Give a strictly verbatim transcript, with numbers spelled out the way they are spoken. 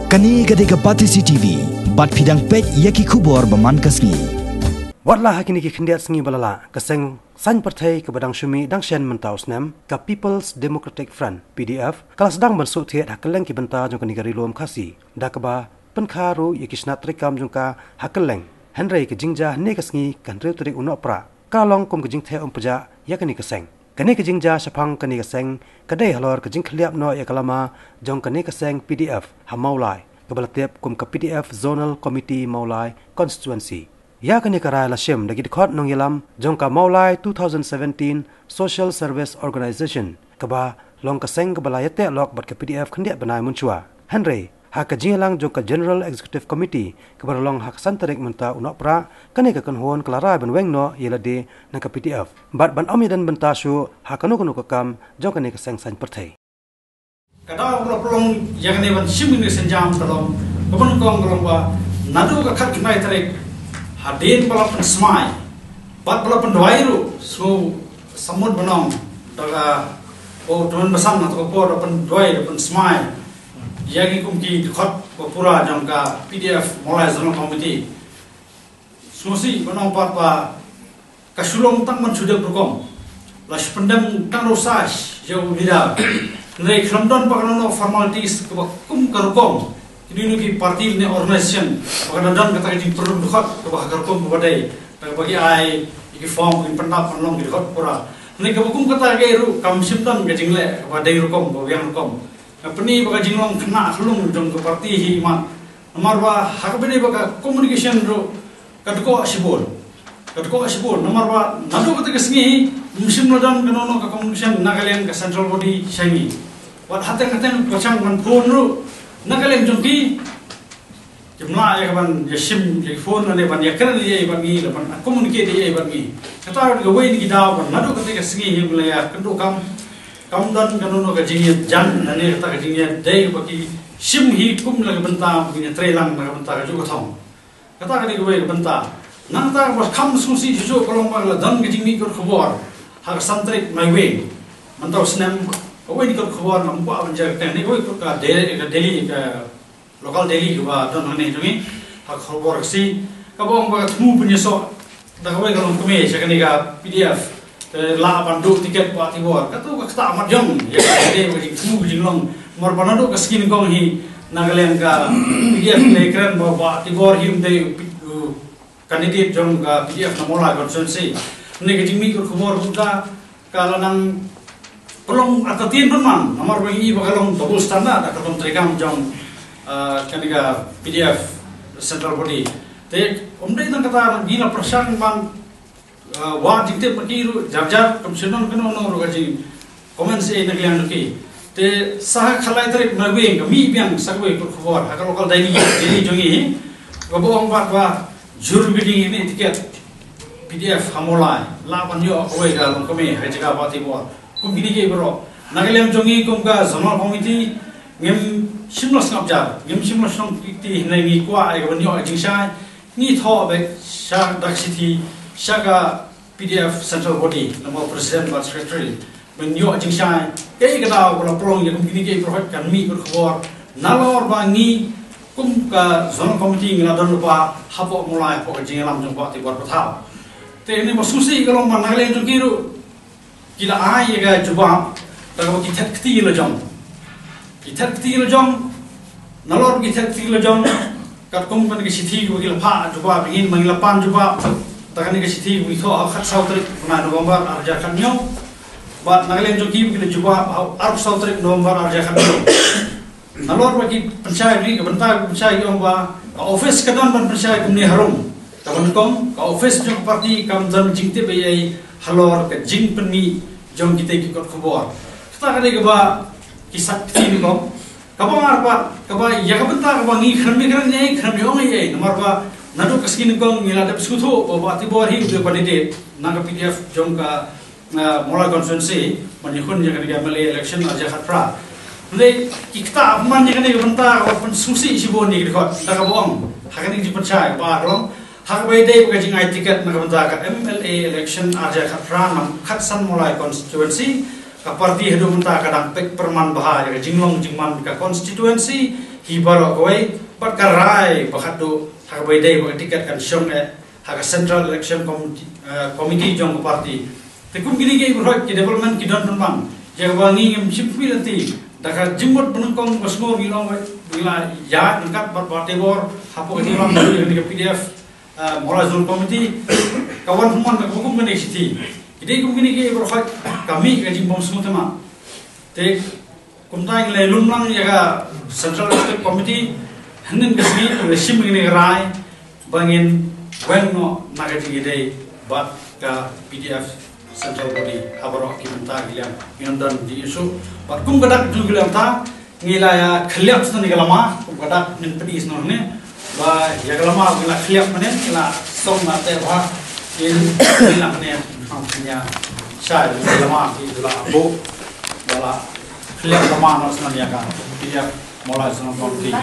Kane ka dei ka Batesi T V, bad phi dang peit ïa ki khubor ba man ka sngi. Wat la ha kine ki khyndiat sngi ba la lah, ka seng saiñ pyrthei kaba dang shu mih dang shen mynta u snem, ka People's Democratic Front, P D F, ka la sdang ban shu thied ha kylleng ki bynta jong kane ka Ri Lum Khasi, da kaba pynkha ruh ïa ki shnat treikam jong ka ha kylleng. Hynrei ka jingjia hynne ka sngi, ka hynriew tarik u Nohprah, ka long kum ka jingtheh um pjah ïa kane ka seng. Kane ka jingjia shaphang kane ka seng ka dei halor ka jingkhylliap noh ïa ka lama jong kane ka seng P D F ha Mawlai, kaba la tip kum ka P D F Zonal Committee Mawlai Constituency. Ïa kane ka rai la shim da ki dkhot nongïalam jong ka Mawlai two thousand seventeen Social Service Organization, kaba long ka seng kaba la ïateh lok bad ka P D F khyndiat bnai mynshuwa. Hynrei ha ka jingïalang jong ka General Executive Committee kaba la long ha ka san tarik mynta u Nohprah, kane ka kynhun ka la rai ban weng noh ïa lade na ka P D F bad ban ym ïadon bynta shuh ha kano kano ka kam jong kane ka seng saiñ pyrthei. Ka daw ba la pynlong ïa kane ban shim ïa kane ka sienjam ka long, kaba nyngkong ka long ba naduh ka khatkhyndai tarik, hadien ba la pynsmai bad ba la pynduwai ruh, shu samut ban ong da ka, oh, tymmen basan na ka por da pynduwai da pynsmai ïa ngi kum ki dkhot ba pura jong ka P D F Mawlai Zonal Committee. Sngewsih ban ong pat ba ka shu long tang ban shu dep rukom. La shu pyndem tang ruh sa ïa u leader. Hynrei khlem don ba kano kano formalities kaba kum ka rukom. Kino kino ki party ne organization ba ka don kata ka jingpynrung dkhot kaba ha ka rukom kaba dei. Kaba ki ai ïa ki form, ki pyndap ban long ki dkhot pura. Hynrei kaba kum kata ka ruh kam shym don ka jingleh kaba dei rukom, ba biang rukom. Ka pyni ba ka jinglong khynnah khyllung jong ka party hi mat. Namar ba ha kaba dei ba ka communication ruh ka dkoh shibun. Ka dkoh shibun. Namar ba naduh kata ka sngi hi, ym shym la don kano kano ka communication na ka liang ka central body sha ngi. Wat hateng hateng ka shang ban phone ruh na ka liang jong ki, kim lah ïa ka ban ïa shim ïa phone lane ban ïa kren ïa bad ngi, lane ban communicate ïa bad ngi. Kata ka wei na ki daw ba naduh kata ka sngi hi ym la ïa kynduh kam, kam don kano kano ka jingïajan lane kata ka jingïadei ba ki shim hi kum la ka bynta ba ki ïatreilang na ka bynta kajuh ka thong. Kata ka dei kawei ka bynta. Nangta kaba kham sngewsih shuh shuh ka long ba la don ka jingmih kot khubor ha ka san tarik Naiwieng mynta u snem. Kawei ka kot khubor ngam kwah ban jia kyrteng, ne kawei ka daily, ka daily, ka local daily kaba don hangne jong ngi ha ka khubor Khasi, kaba ong ba ka thmu pynïasoh da kawei ka longkmie sha kane ka P D F. Te lah ban duh tiket Bah Tibor. Kato ka ktah mat jong ïa ka dei ka jingthmu ka jinglong. Namar ba naduh ka sngi nyngkong hi na ka liang ka P D F ka la kren ba Bah Tibor hi um dei u pi-, u candidate jong ka P D F na Mawlai constituency. Hynrei ka jingmih kot khubor kumta ka la nang pynlong artatien pynman. Namar ba ngi i ba ka long double standard ha ka rukom treikam jong, ah, kane ka P D F central body. Te ym dei tang kata, ngi la pyrshang ban ah, wad jingtip ma ki ruh jar jar, kam shym don kano kano ruh ka jingcomment ei na ka liang jong ki. Te sa ha ka khatlai tarik Naiwieng ka mih biang sa kawei kot khubor ha ka local daily, daily jong ngi, kaba ong pat ba jur bidding ïa kane ka tiket P D F ha Mawlai, lah ban ïoh kawei ka longkmie ha ka jaka Bah Tibor. Kum kine kiei baroh, na ka liang jong ngi kum ka zonal committee ngim shym la sngap jar, ngim shym la shnong kti, hynrei ngi kwah ïa ka ban ïoh ka jingshai. Ngi thoh beit sha da ka shithi sha ka P D F central body, namar president bad secretary, ban ïoh jingshai. Kaei ka daw ba la pynlong ïa kum kine kiei baroh kan mih kot khubor, nalor ba ngi kum ka zonal committee ngi la don lypa hapoh Mawlai hapoh ka jingïalam jong Bah Tibor Pathaw. Te ne ba sngewsih ka long ba na ka liang jong ki ruh ki la ai ïa ka jubab da kaba ki thet kti la jong. Ki thet kti la jong, nalor ki thet kti la jong, katkum kane ka shithi kaba ki la phah jubab ïa ngi, ma ngi la pan jubab da kane ka shithi kaba ki thoh ha ka khatsaw tarik bnai November arhajar khathynñiew. Bad na ka liang jong ki ba ki la jubab ha arphew saw tarik November arhajar khathynñiew. Nalor ba ki pynshai ri, ka bynta ka pynshai ki ong ba ka office ka don ban pynshai kumne harum. Kaba nyngkong, ka office jong ka party kam don jingtip ei ei halor ka jingpynmih jong kitei ki kot khubor. Kata ka dei kaba ki sat kti nyngkong. Kaba ar pat, kaba ïa ka bynta kaba ngi khlem ïakren ei ei, khlem ïa ong ei ei, namar ba naduh ka sngi nyngkong ngi la dep sngewthuh ba Bah Tibor hi u dei u candidate na ka P D F jong ka, ah, Mawlai constituency, ban ïakhun ïa kane ka M L A election arhajar khatphra. Hynrei ki ktah pynban ïa kane ka bynta kaba pynsngewsih shibun ïa ki dkhot, da kaba ong ha kane ka jingpynshai ba ka long ha kaba ïadei bad ka jingai tiket na ka bynta ka M L A election arhajar khatphra na khatsan Mawlai constituency, ka party haduh mynta ka dang peit pyrman bha ïa ka jinglong jingman ka constituency, Ki baroh kawei, bad ka rai ba khatduh ha kaba ïadei bad ka tiket kan shong eh ha ka Central Election Committee, eh, Committee jong ka party. Te kum kine ki baroh ki development ki don pynban, ïa kaba ngi ngim shim phi lynti da ka jingmut banyngkong ba sngur ngi long, ngi la ïaid ryngkat bad ba Tebor hapoh ka jingïalam jong ka P D F, eh, Mawlai Zonal Committee, ka wan pynban da kaba kum kane ka shithi. Ki dei kum kine ki baroh ka mih ka jingbym sngewthuh ma. Te kumta ngi la lum lang ïa ka Central Executive Committee, hynnin ka sngi la shim ïa kane ka rai ba ngin weng noh na ka jingïadei bad ka P D F Central Body ha baroh ki bynta ki liang. Ngin don jingïasuk bad kum ka dak jong ki liang ta ngi la ïa khliap shen ïa ka lama, kum ka dak ngin pyni shen ne ba ïa ka lama ngi la khliap mane ngi la song na te ba in ngi la ne ha ïa shai ïa ka lama ki la bu ba la khliap lama na shen ïa ka P D F Mawlai Zonal Committee.